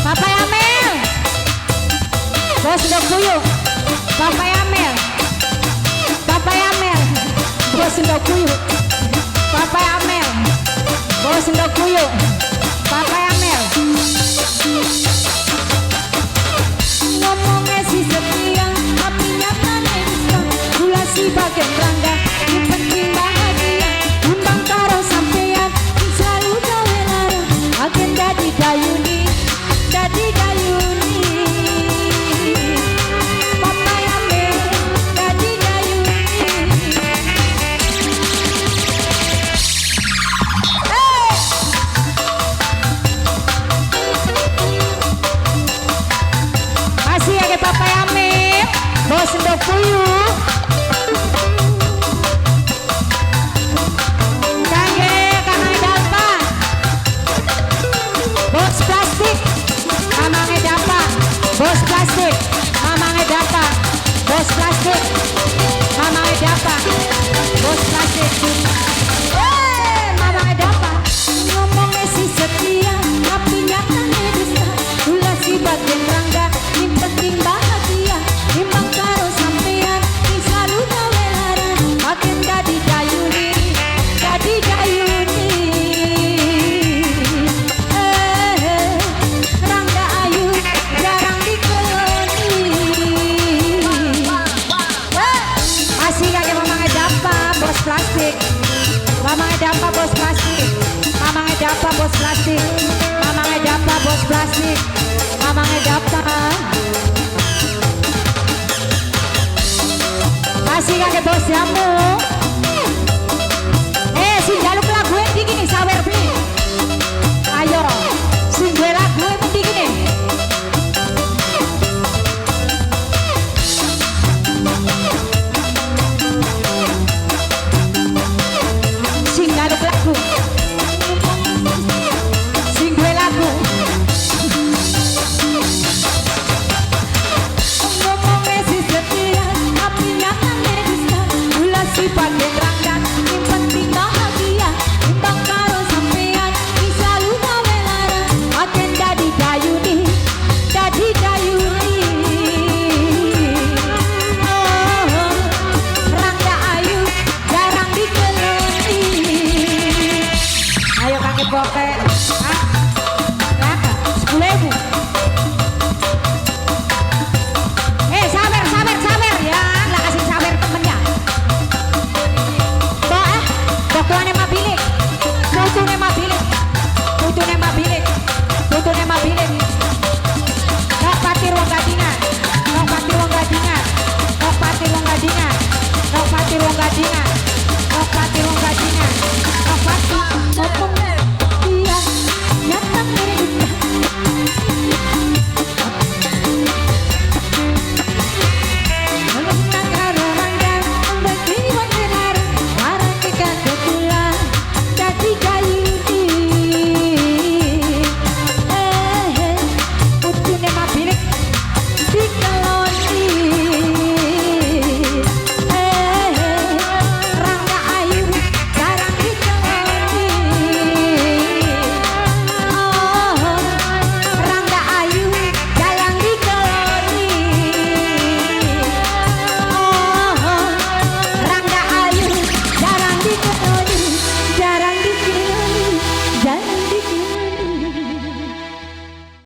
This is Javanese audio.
Papa Amel, Bos Ndok Puyuh. Papa Amel, Papa Amel, Bos Ndok Puyuh. Papa Amel, Bos Ndok Puyuh. Papa Amel. Ngomongnya si setia, tapi nyatane dusta. Kula si bagian Rangga, yang penting bahagia. Timbang karo sampean, selalu gawe lara. Agen dadi dayuni, dadi dayuni. Papa Amel, dadi dayuni. Hey! Masih ada Papa Amel, Bos Ndok Puyuh. Kangge Kang Dapa, Bos plastik, Mamange Dapa, Bos plastik, Mamange Dapa, Bos plastik, Mamange Dapa, Bos plastik. Mamange Dapa, ngomongnya si setia, tapi nyatane dusta. Kula si bagian Rangga, yang penting bahagia. Timbang karo sampean, sing selalu gawe lara. Bagian dadi dayuni, dadi dayuni. Eh, Rangga ayu jarang dikeloni. Masih kake Mamange Dapa, Bos plastik. Mamange Dapa, Bos plastik. Mamange Dapa, Bos plastik. Mamange Dapa, Bos plastik. Mamange Dapa. Masih kake Bos Jamur.